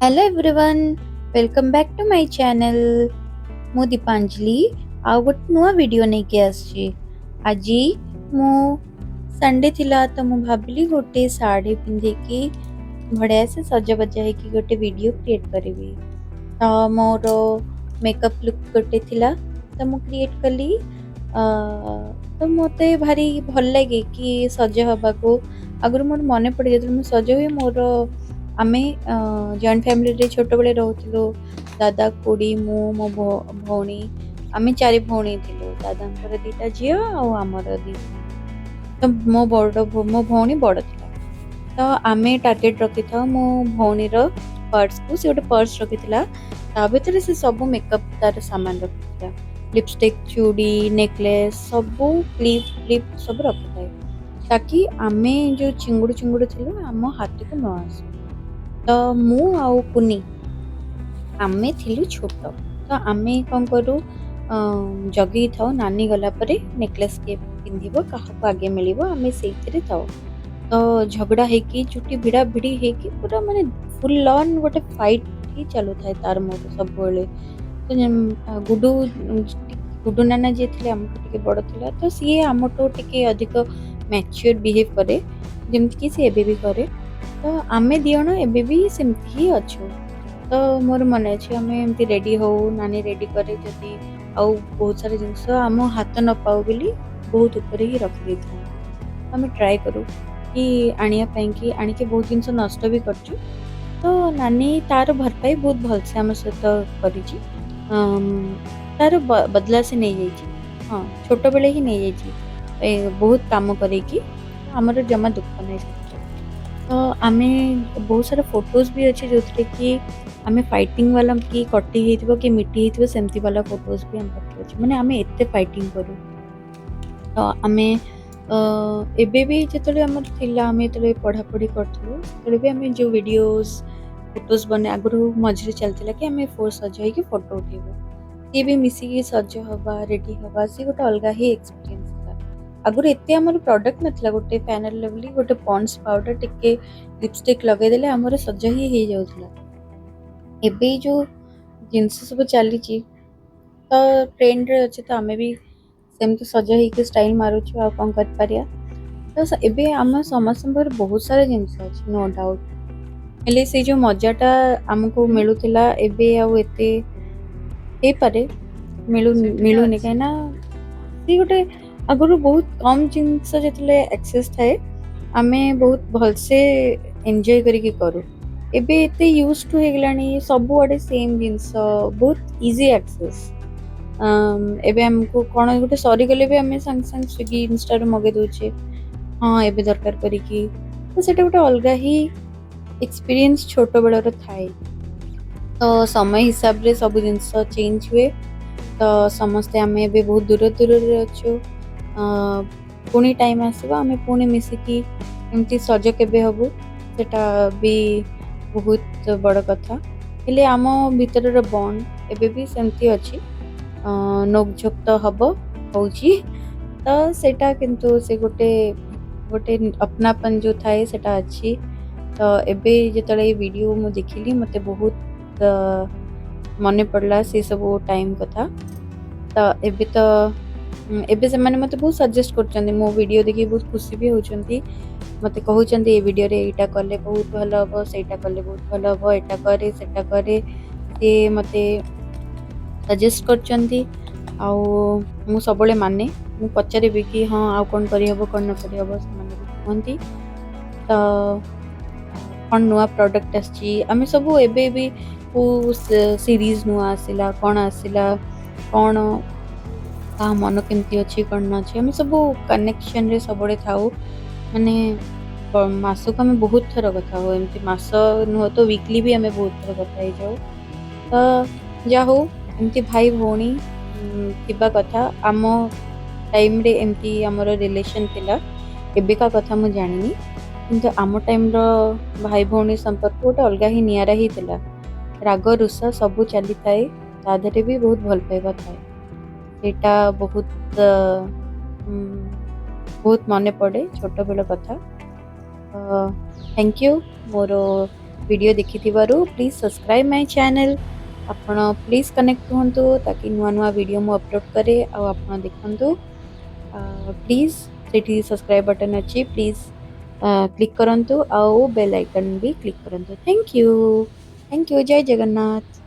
Hello everyone, welcome back to my channel. ମୁଁ ଦୀପାଞ୍ଜଳି ଆଉ ଗୋଟେ ନୂଆ ଭିଡ଼ିଓ ନେଇକି ଆସିଛି। ଆଜି ମୁଁ ସଣ୍ଡେ ଥିଲା ତ ମୁଁ ଭାବିଲି ଗୋଟେ ଶାଢ଼ୀ ପିନ୍ଧିକି ବଢ଼ିଆ ସେ ସଜବାଜ ହେଇକି ଗୋଟେ ଭିଡ଼ିଓ କ୍ରିଏଟ୍ କରିବି। ତ ମୋର ମେକଅପ୍ ଲୁକ୍ ଗୋଟେ ଥିଲା ତ ମୁଁ କ୍ରିଏଟ୍ କଲି। ତ ମୋତେ ଭାରି ଭଲ ଲାଗେ କି ସଜ ହେବାକୁ। ଆଗରୁ ମୋର ମନେ ପଡ଼େ, ଯେତେବେଳେ ମୁଁ ସଜ ହୁଏ ମୋର ଆମେ ଜଏଣ୍ଟ ଫ୍ୟାମିଲିରେ ଛୋଟବେଳେ ରହୁଥିଲୁ। ଦାଦା, ଖୁଡ଼ି, ମୁଁ, ମୋ ଭଉଣୀ, ଆମେ ଚାରି ଭଉଣୀ ଥିଲୁ। ଦାଦାଙ୍କର ଦିଟା ଝିଅ ଆଉ ଆମର ଦି ଭଉଣୀ। ତ ମୋ ଭଉଣୀ ବଡ଼ ଥିଲା। ତ ଆମେ ଟାର୍ଗେଟ ରଖିଥାଉ ମୋ ଭଉଣୀର ପର୍ସକୁ। ସେ ଗୋଟେ ପର୍ସ ରଖିଥିଲା, ତା ଭିତରେ ସେ ସବୁ ମେକଅପ୍ ତାର ସାମାନ ରଖିଥିଲା। ଲିପଷ୍ଟିକ୍, ଚୁଡ଼ି, ନେକଲେସ୍, ସବୁ କ୍ଲିପ୍ ଫ୍ଲିପ୍ ସବୁ ରଖିଥାଏ, ତାକି ଆମେ ଯୋଉ ଚିଙ୍ଗୁଡ଼ି ଚିଙ୍ଗୁଡ଼ି ଥିଲୁ ଆମ ହାତକୁ ନ ଆସୁ। ତ ମୁଁ ଆଉ କୁନି ଆମେ ଥିଲୁ ଛୋଟ, ତ ଆମେ କ'ଣ କରୁ, ଜଗିକି ଥାଉ ନାନୀ ଗଲା ପରେ ନେକଲେସ୍ କିଏ ପିନ୍ଧିବ, କାହାକୁ ଆଗେ ମିଳିବ, ଆମେ ସେଇଥିରେ ଥାଉ। ତ ଝଗଡ଼ା ହେଇକି, ଚୁଟି ଭିଡ଼ା ଭିଡ଼ି ହେଇକି ପୁରା ମାନେ ଫୁଲ୍ ଅନ୍ ଗୋଟେ ଫାଇଟ୍ ହିଁ ଚାଲୁଥାଏ ତାର ମୋର ସବୁବେଳେ। ତ ଗୁଡୁ ଗୁଡୁ ନାନା ଯିଏ ଥିଲେ, ଆମଠୁ ଟିକେ ବଡ଼ ଥିଲା, ତ ସିଏ ଆମଠୁ ଟିକେ ଅଧିକ ମ୍ୟାଚ୍ୟୁର୍ ବିହେଭ୍ କରେ, ଯେମିତିକି ସିଏ ଏବେ ବି କରେ। ତ ଆମେ ଦି ଜଣ ଏବେ ବି ସେମିତି ହିଁ ଅଛୁ। ତ ମୋର ମନେ ଅଛି, ଆମେ ଏମିତି ରେଡ଼ି ହଉ, ନାନୀ ରେଡ଼ି କରେ ଯଦି, ଆଉ ବହୁତ ସାରା ଜିନିଷ ଆମ ହାତ ନ ପାଉ ବୋଲି ବହୁତ ଉପରେ ହିଁ ରଖିଦେଇଥାଉ। ଆମେ ଟ୍ରାଏ କରୁ କି ଆଣିବା ପାଇଁକି, ଆଣିକି ବହୁତ ଜିନିଷ ନଷ୍ଟ ବି କରିଛୁ। ତ ନାନୀ ତାର ଭରପାଇ ବହୁତ ଭଲସେ ଆମ ସହିତ କରିଛି। ତାର ବଦଲା ସେ ନେଇଯାଇଛି। ହଁ, ଛୋଟବେଳେ ହିଁ ନେଇଯାଇଛି ଏ ବହୁତ କାମ କରେଇକି। ଆମର ଜମା ଦୁଃଖ ନାହିଁ ସେଥିରେ। ତ ଆମେ ବହୁତ ସାରା ଫଟୋଜ୍ ବି ଅଛି, ଯୋଉଥିରେ କି ଆମେ ଫାଇଟିଂ ବାଲା, କି କଟି ହେଇଥିବ କି ମିଟି ହେଇଥିବ, ସେମିତି ବାଲା ଫଟୋଜ୍ ବି ଆମ ପାଖରେ ଅଛି। ମାନେ ଆମେ ଏତେ ଫାଇଟିଂ କରୁ। ତ ଆମେ ଏବେ ବି ଯେତେବେଳେ ଆମର ଥିଲା, ଆମେ ଯେତେବେଳେ ପଢ଼ାପଢ଼ି କରୁଥିଲୁ, ସେତେବେଳେ ବି ଆମେ ଯୋଉ ଭିଡ଼ିଓଜ୍, ଫଟୋଜ୍ ବନେ, ଆଗରୁ ମଝିରେ ଚାଲିଥିଲା କି ଆମେ ସଜ ହେଇକି ଫଟୋ ଉଠେଇବୁ। ସିଏ ବି ମିଶିକି ସଜ ହବା, ରେଡ଼ି ହବା, ସିଏ ଗୋଟେ ଅଲଗା ହିଁ ଏକ୍ସପିରିଏନ୍ସ ଥିଲା। ଆଗରୁ ଏତେ ଆମର ପ୍ରଡକ୍ଟ ନଥିଲା। ଗୋଟେ ଫେୟାର ଆଣ୍ଡ ଲଭଲି, ଗୋଟେ ପଣ୍ଡସ୍ ପାଉଡର, ଟିକେ ଲିପଷ୍ଟିକ୍ ଲଗେଇଦେଲେ ଆମର ସଜ ହିଁ ହେଇଯାଉଥିଲା। ଏବେ ଏଇ ଯୋଉ ଜିନିଷ ସବୁ ଚାଲିଛି, ତ ଟ୍ରେଣ୍ଡରେ ଅଛି, ତ ଆମେ ବି ସେମିତି ସଜ ହେଇକି ଷ୍ଟାଇଲ ମାରୁଛୁ, ଆଉ କ'ଣ କରିପାରିବା? ତ ଏବେ ଆମ ସମସ୍ତଙ୍କ ପାଖରେ ବହୁତ ସାରା ଜିନିଷ ଅଛି, ନୋ ଡାଉଟ୍। ହେଲେ ସେଇ ଯୋଉ ମଜାଟା ଆମକୁ ମିଳୁଥିଲା, ଏବେ ଆଉ ଏତେ ହେଇପାରେ ମିଳୁନି। ସେଠି ତ ମିଳୁନି। ଅଛି। କାହିଁକିନା ସିଏ ଗୋଟେ ଆଗରୁ ବହୁତ କମ୍ ଜିନିଷ ଯେତେବେଳେ ଆକ୍ସେସ୍ ଥାଏ, ଆମେ ବହୁତ ଭଲସେ ଏନ୍ଜୟ କରିକି କରୁ। ଏବେ ଏତେ ୟୁଜ୍ ଟୁ ହେଇଗଲାଣି, ସବୁଆଡ଼େ ସେମ୍ ଜିନିଷ, ବହୁତ ଇଜି ଆକ୍ସେସ୍। ଏବେ ଆମକୁ କ'ଣ ଗୋଟେ ସରିଗଲେ ବି ଆମେ ସାଙ୍ଗେ ସାଙ୍ଗେ ସ୍ୱିଗି, ଇନଷ୍ଟାରୁ ମଗେଇ ଦଉଛେ, ହଁ ଏବେ ଦରକାର କରିକି। ତ ସେଇଟା ଗୋଟେ ଅଲଗା ହିଁ ଏକ୍ସପିରିଏନ୍ସ ଛୋଟବେଳର ଥାଏ। ତ ସମୟ ହିସାବରେ ସବୁ ଜିନିଷ ଚେଞ୍ଜ ହୁଏ। ତ ସମସ୍ତେ ଆମେ ଏବେ ବହୁତ ଦୂର ଦୂରରେ ଅଛୁ। ପୁଣି ଟାଇମ୍ ଆସିବ, ଆମେ ପୁଣି ମିଶିକି ଏମିତି ସଜ କେବେ ହବୁ, ସେଟା ବି ବହୁତ ବଡ଼ କଥା। ହେଲେ ଆମ ଭିତରର ବଣ୍ଡ ଏବେ ବି ସେମିତି ଅଛି। ନୋକଝୋକ ତ ହବ, ହଉଛି ତ ସେଇଟା, କିନ୍ତୁ ସେ ଗୋଟେ ଗୋଟେ अपनापन ଯୋଉ ଥାଏ, ସେଟା ଅଛି। ତ ଏବେ ଯେତେବେଳେ ଏଇ ଭିଡ଼ିଓ ମୁଁ ଦେଖିଲି, ମୋତେ ବହୁତ ମନେ ପଡ଼ିଲା ସେ ସବୁ ଟାଇମ୍ କଥା। ତ ଏବେ ତ ଏବେ ସେମାନେ ମୋତେ ବହୁତ ସଜେଷ୍ଟ କରୁଛନ୍ତି। ମୋ ଭିଡ଼ିଓ ଦେଖିକି ବହୁତ ଖୁସି ବି ହେଉଛନ୍ତି। ମୋତେ କହୁଛନ୍ତି, ଏ ଭିଡ଼ିଓରେ ଏଇଟା କଲେ ବହୁତ ଭଲ ହବ, ସେଇଟା କଲେ ବହୁତ ଭଲ ହବ, ଏଇଟା କରେ, ସେଟା କରେ। ସିଏ ମୋତେ ସଜେଷ୍ଟ କରୁଛନ୍ତି ଆଉ ମୁଁ ସବୁବେଳେ ମାନେ ମୁଁ ପଚାରିବି କି ହଁ, ଆଉ କ'ଣ କରିହବ, କ'ଣ ନ କରିହବ, ସେମାନେ ବି କୁହନ୍ତି। ତ କ'ଣ ନୂଆ ପ୍ରଡ଼କ୍ଟ ଆସିଛି, ଆମେ ସବୁ ଏବେ ବି କେଉଁ ସିରିଜ୍ ନୂଆ ଆସିଲା, କ'ଣ ଆସିଲା, କ'ଣ କାହା ମନ କେମିତି ଅଛି, କ'ଣ ନ ଅଛି, ଆମେ ସବୁ କନେକ୍ସନରେ ସବୁବେଳେ ଥାଉ। ମାନେ ମାସକୁ ଆମେ ବହୁତ ଥର କଥା ହଉ। ଏମିତି ମାସ ନୁହଁ ତ ୱିକଲି ବି ଆମେ ବହୁତ ଥର କଥା ହେଇଯାଉ। ତ ଯାହା ହଉ, ଏମିତି ଭାଇ ଭଉଣୀ ଥିବା କଥା। ଆମ ଟାଇମ୍ରେ ଏମିତି ଆମର ରିଲେସନ୍ ଥିଲା। ଏବେକା କଥା ମୁଁ ଜାଣିନି, କିନ୍ତୁ ଆମ ଟାଇମ୍ର ଭାଇ ଭଉଣୀ ସମ୍ପର୍କ ଗୋଟେ ଅଲଗା ହିଁ, ନିଆରା ହିଁ ଥିଲା। ରାଗ ରୁଷା ସବୁ ଚାଲିଥାଏ, ତା ଦେହରେ ବି ବହୁତ ଭଲ ପାଇବା ଥାଏ। ସେଇଟା ବହୁତ ବହୁତ ମନେ ପଡ଼େ ଛୋଟବେଳ କଥା। Thank you ମୋର ଭିଡ଼ିଓ ଦେଖିଥିବାରୁ please subscribe my channel। ଆପଣ ପ୍ଲିଜ୍ କନେକ୍ଟ ରୁହନ୍ତୁ, ତାକି ନୂଆ ନୂଆ ଭିଡ଼ିଓ ମୁଁ ଅପଲୋଡ଼ କରେ ଆଉ ଆପଣ ଦେଖନ୍ତୁ। ପ୍ଲିଜ୍ ସେଠି ସବସ୍କ୍ରାଇବ୍ ବଟନ୍ ଅଛି, ପ୍ଲିଜ୍ କ୍ଲିକ୍ କରନ୍ତୁ ଆଉ ବେଲ୍ ଆଇକନ୍ ବି କ୍ଲିକ୍ କରନ୍ତୁ। Thank you, thank you. Jay Jagannath.